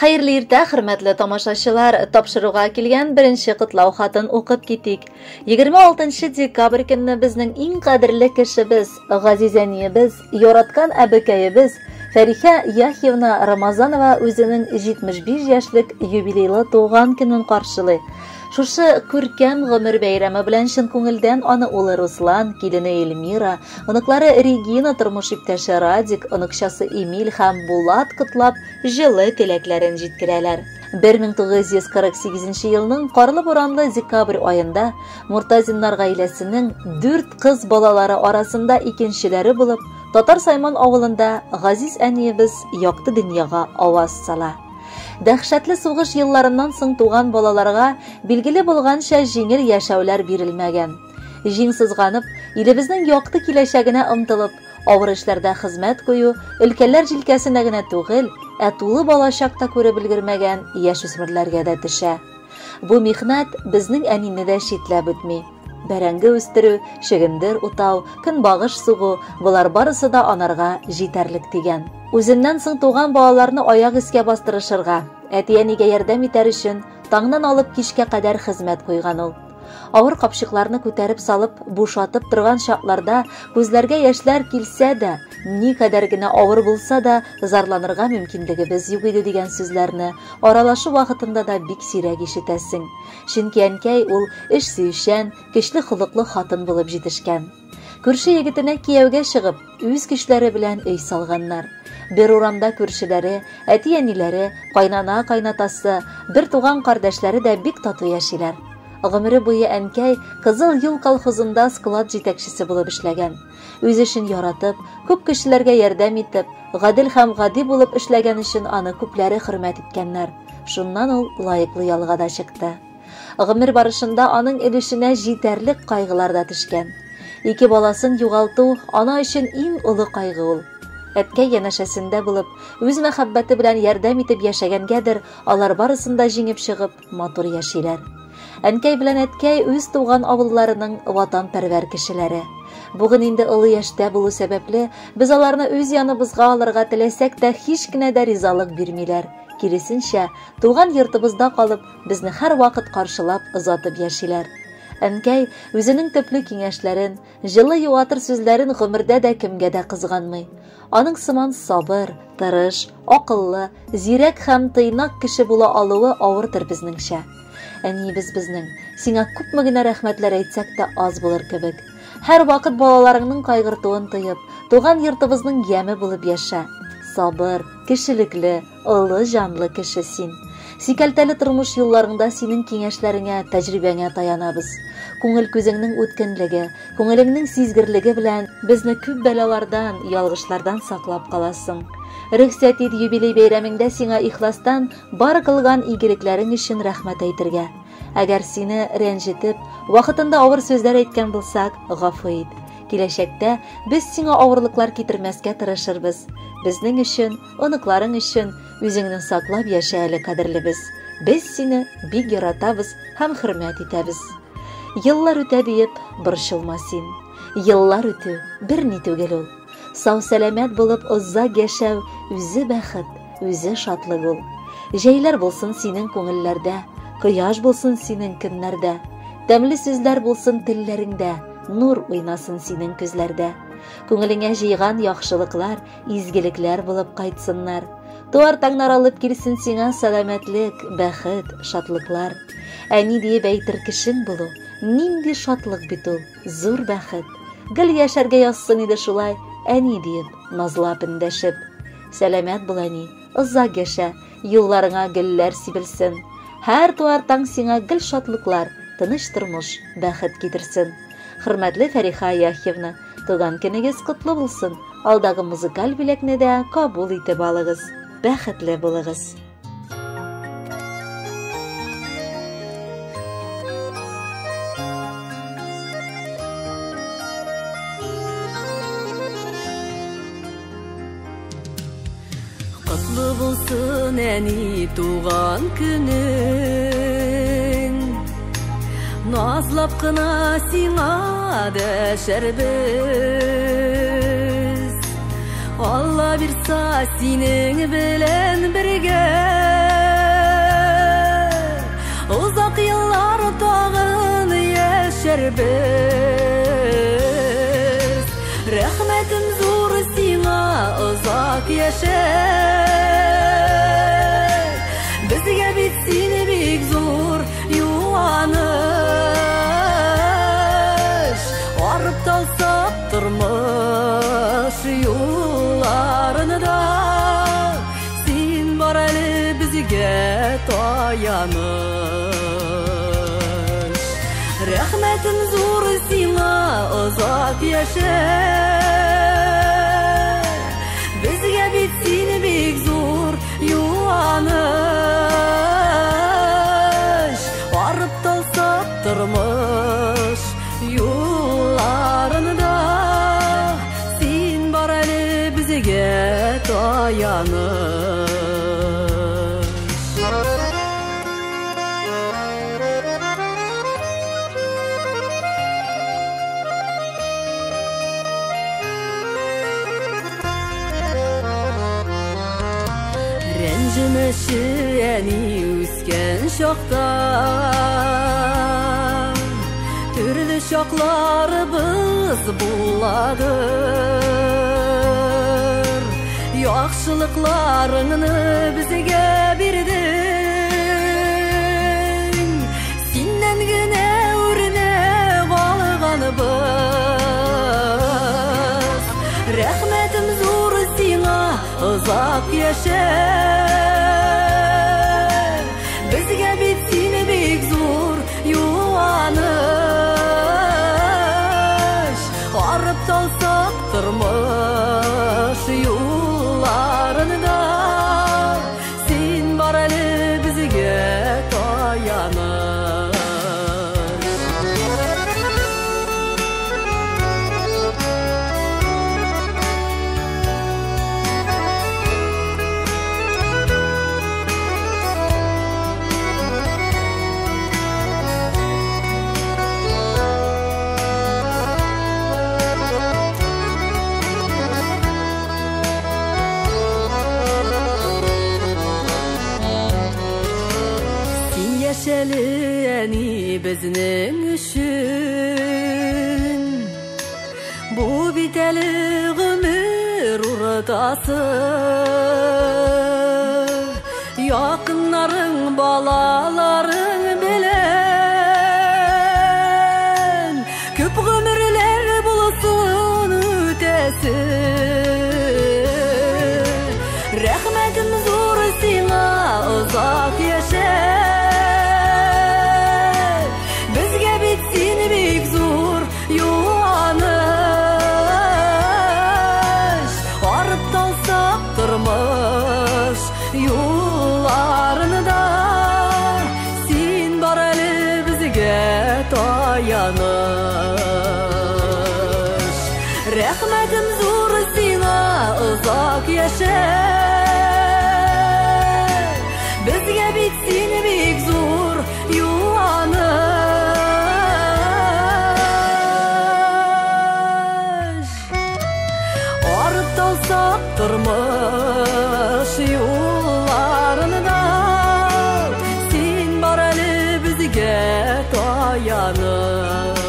Хәерле иртә, хөрмәтле тамашачылар! Тапшыруга килгән беренче котлау хатын укып китик. 26 декабрь көнне безнең иң кадерле кешебез, газиз әниебез, яраткан әбекәебез Фәрихә Яхьевна Рамазанова үзенең 75 яшьлек юбилейлы туган көнен каршылый. Шушы күркәм гомер бәйрәме белән чын күңелдән аны улы Руслан, килене Эльмира, оныклары Регина, тормыш иптәше Радик, оныкчасы Эмиль һәм Булат котлап, җылы теләкләрен җиткерәләр. 1948 елның карлы-буранлы декабрь аенда Муртазиннар гаиләсенең дүрт кыз балалары арасында икенчеләре булып, Татар Сайман авылында газиз әниебез якты дөньяга аваз сала. Дәһшәтле сугыш елларыннан соң туган балаларга билгеле булганча җиңел яшәүләр бирелмәгән. Җиң сызганып, илебезнең якты киләчәгенә омтылып, авыр эшләрдә хезмәт кую өлкәннәр җилкәсенә генә түгел, ә тулы балачак та күреп өлгермәгән яшүсмерләргә дә төшә. Бу михнәт безнең әнине дә читләп үтми. Бәрәңге үстерү, чөгендер утау, көнбагыш сугу, болар барысы да анарга җитәрлек дигән. Үзеннән соң туган балаларны аяк өскә бастырышырга, әти-әнигә ярдәм итәр өчен таңнан алып кичкә кадәр хезмәт куйган ул. Авыр капчыкларны күтәреп салып, бушатып торган чакларда күзләргә яшьләр килсә дә, никадәр генә авыр булса да, зарланырга мөмкинлегебез юк иде дигән сүзләрне аралашу вакытында да бик сирәк ишетәсең. Чөнки әнкәй ул эш сөючән, көчле холыклы хатын булып җитешкән. Күрше егетенә кияүгә чыгып, үз көчләре белән өй салганнар. Бер урамда күршеләре, әти-әниләре, кайнана-кайнатасы, бер туган кардәшләре дә бик тату яшиләр. Гомере буе әнкәй Кызыл юл колхозында склад җитәкчесе булып эшләгән. Үз эшен яратып, күп кешеләргә ярдәм итеп, гадел һәм гади булып эшләгән өчен аны күпләре хөрмәт иткәннәр. Шуннан ул лаеклы ялга да чыкты. Гомер барышында аның өлешенә җитәрлек кайгылар да төшкән. Ике баласын югалту ана өчен иң олы кайгы ул. Әткәй янәшәсендә булып, үз мәхәббәте белән ярдәм итеп яшәгәнгәдер, алар барысын да җиңеп чыгып, матур яшиләр. Әнкәй белән әткәй үз туган авылларының ватанпәрвәр кешеләре. Бүген инде олы яшьтә булу сәбәпле, без аларны үз яныбызга алырга теләсәк тә, һич кенә дә ризалык бирмиләр. Киресенчә, туган йортыбызда калып, безне һәрвакыт каршылап, озатып яшиләр. Әнкәй үзенең төпле киңәшләрен, җылы юатыр сүзләрен гомердә дә кемгә дә кызганмый. Аның сыман сабыр, тырыш, акыллы, зирәк һәм тыйнак кеше була алуы авырдыр безнеңчә. Әниебез безнең, сиңа күпме генә рәхмәтләр әйтсәк тә аз булыр кебек. Һәрвакыт балаларыңның кайгыртуын тоеп, туган йортыбызның яме булып яшә. Сабыр, кешелекле, олы җанлы кеше син. Сикәлтәле тормыш юлларыңда синең киңәшләреңә, тәҗрибәңә таянабыз. Күңел күзеңнең үткенлеге, күңелеңнең сизгерлеге белән безне күп бәлалардан, ялгышлардан саклап каласың. Рөхсәт ит юбилей бәйрәмеңдә сиңа ихластан бар кылган игелекләрең өчен рәхмәт әйтергә. Әгәр сине рәнҗетеп, вакытында авыр сүзләр әйткән булсак, гафу ит. Киләчәктә без сиңа авырлыклар китермәскә тырышырбыз. Безнең өчен, оныкларың өчен үзеңне саклап яшә әле, кадерлебез. Без сине бик яратабыз һәм хөрмәт итәбез. Еллар үтә диеп, борчылма син. Еллар үтү берни түгел ул. Сау-сәламәт булып озак яшәү үзе бәхет, үзе шатлык ул. Җәйләр булсын синең күңелләрдә, кояш булсын синең көннәрдә, тәмле сүзләр булсын телләреңдә, нур уйнасын синең күзләрдә. Күңелеңә җыйган яхшылыклар, изгелекләр булып кайтсыннар. Туар таңнар алып килсен сиңа сәламәтлек, бәхет, шатлыклар. Әни диеп әйтер кешең булу, нинди шатлык бит ул, зур бәхет. Гел яшәргә язсын иде шулай, әни диеп, назлап эндәшеп. Сәламәт бул, әни, озак яшә, юлларыңа гөлләр сибелсен. Һәр туар таң сиңа гел шатлыклар, тыныч тормыш, бәхет китерсен. Хөрмәтле Фәриха Яхьевна, туган көнегез котлы булсын. Алдагы музыкаль бүләкне дә кабул итеп алыгыз. Бәхетле булыгыз. Котлы булсын, әни, туган көнең. Назлап кына сиңа дәшәрбез. Алла бирса, синең белән бергә Озак еллар тагын яшәрбез. Рәхмәтем зур сиңа, озак яшә. Безгә бит син бик зур юаныч. Арып талсак тормыш юлларында, син бар әле безгә таяныч. Рәхмәтем зур сиңа, озак яшә. Безгә бит син бик зур юаныч. Арып талсак тормыш юлларында, син бар әле безгә таяныч. Рәнҗемәче әни үскән чакта, төрле чакларыбыз буладыр. Яхшылыкларыңны безгә бирдең, синнән генә үрнәк алганбыз. Рәхмәтем зур сиңа, озак яшә. Безгә бит син бик зур юаныч. Арып талсак тормыш юлларында, син бар әле безгә таяныч. Яшәле әни безнең өчен, бу бит әле гомер уртасы. Якыннарың, балаларың белән күп гомерләр булсын үтәсе. Рәхмәтем зур сиңа, озак яшә. Безгә бит син бик зур юаныч. Арып талсак тормыш юлларында, син бар әле безгә таяныч. Рәхмәтем зур сиңа, озак яшә. Безгә бит син бик зур юаныч. Арып талсак тормыш юлларында, син бар әле безгә таяныч.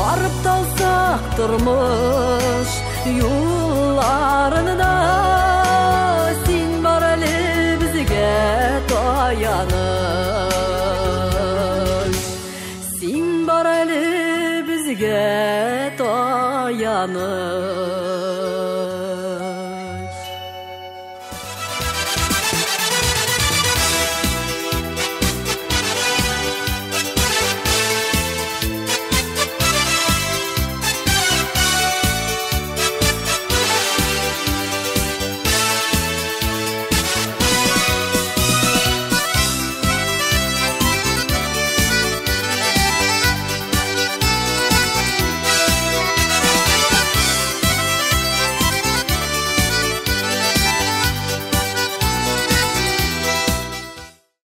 Арып талсак тормыш юлларында, син бар әле безгә таяныч. Син бар әле безгә таяныч.